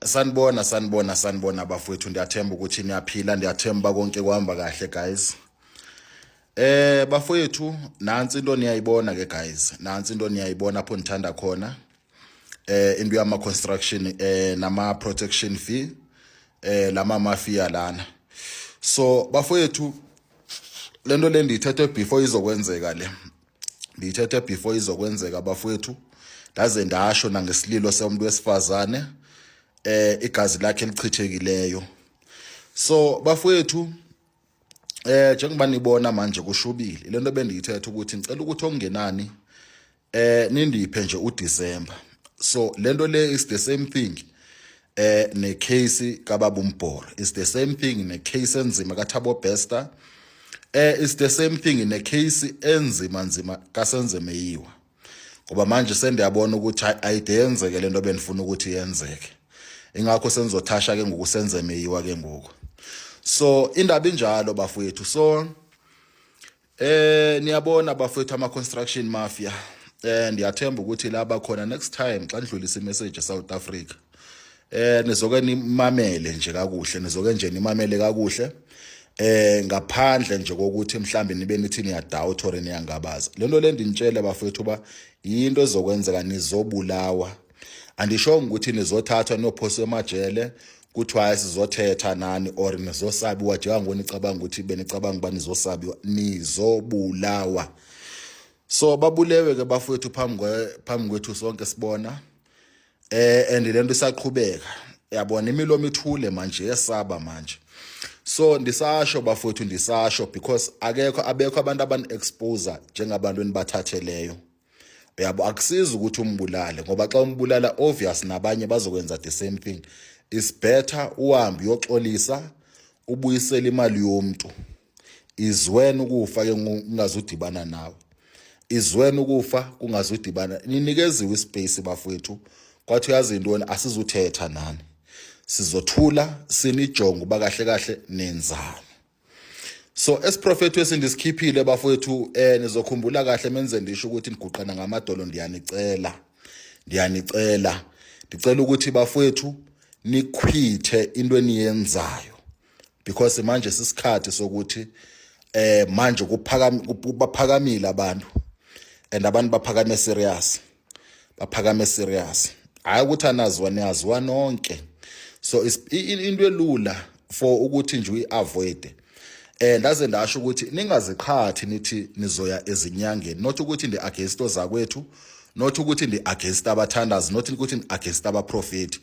Sanibona, sanibona, sanibona bafowethu. Ndiyathemba ukuthi niyaphila, ndiyathemba konke kuhamba kahle, guys. Bafowethu, nansi into niyayibona ke, guys. Nansi into niyayibona apho nithanda khona. Into yama construction nama protection fee lama mafia lana. So bafowethu, lento le ndiyithethe before izokwenzeka le. Ndiyithethe before izokwenzeka, bafowethu. Ndaze ndasho nangesililo somuntu wesifazane igazi lakhe lichithekileyo. So bafowethu, njengoba nibona manje kushubile. Lento bendiyithetha ukuthi ngicela ukuthi okungenani nindiphe nje uDecember. So lento le is the same thing ne case kababa uMbhoro, is the same thing ne case enzima kaThabo Bester, is the same thing ne case enzima nzima kaSenzo Meyiwa, ngoba manje sendiyabona ukuthi ayide yenzeke lento benifuna ukuthi yenzeke. Ingakho senizotoucha ke ngoku Senzo Meyiwa ke ngoku. So indaba injalo, bafowethu. So niyabona bafowethu, ama construction mafia, ndiyathemba ukuthi laba khona next time xa ndidlulisa imessage eSouth Africa nizoke nimamele nje kakuhle, nizoke nje nimamele kakuhle ngaphandle nje kokuthi mhlambe nibe nithi niya doubt or niyangabaza. Lento le ndinitshele bafowethu ba into ezokwenzeka, nizobulawa. Andishongo ukuthi nizothathwa niyophoswa emajele, kuthiwa hayi, sizothetha nani, or nizosabiwa njengoba nicabanga ukuthi benicabanga uba nizosabiwa. Nizobulawa. So babulewe ke bafowethu phambi kwethu sonke sibona, and lento isaqhubeka. Yabona imilomo ithule manje, yesaba manje. So ndisasho bafowethu, ndisasho because akekho, abekho abantu abani expose njengabantu enibathatheleyo, uyabo. Akusizi ukuthi umbulale, ngoba xa umbulala, obvious nabanye bazokwenza the same thing. Is better uhambe uyoxolisa, ubuyisele imali yomuntu. Izwena ukufa ke kungazudibana nawe, izwena ukufa kungazudibana. Ninikeziwe ispace bafowethu, kwathi uyazi intoni, asizuthetha nani, sizothula sinijonge uba kahle kahle nenzani. So esiprofetho esindisikhiphile bafowethu, nizokhumbula kahle menze ndisho ukuthi niguqana ngamadolo, ndiyanicela, ndiyanicela, ndicela ukuthi bafowethu niquithe into eniyenzayo, because manje sisikhathi sokuthi manje kuphakami, baphakamile abantu, and abantu baphakame serious, baphakame serious. Hayi ukuthi anaziwa, niyaziwa nonke. So into elula for ukuthi nje uyi-avoid, ndaze ndasho ukuthi ningaziqhathi nithi nizoya ezinyangeni. Not ukuthi ndi against ozakwethu, not ukuthi ndi against abathandazi, not ukuthi ndi against abaprofeti.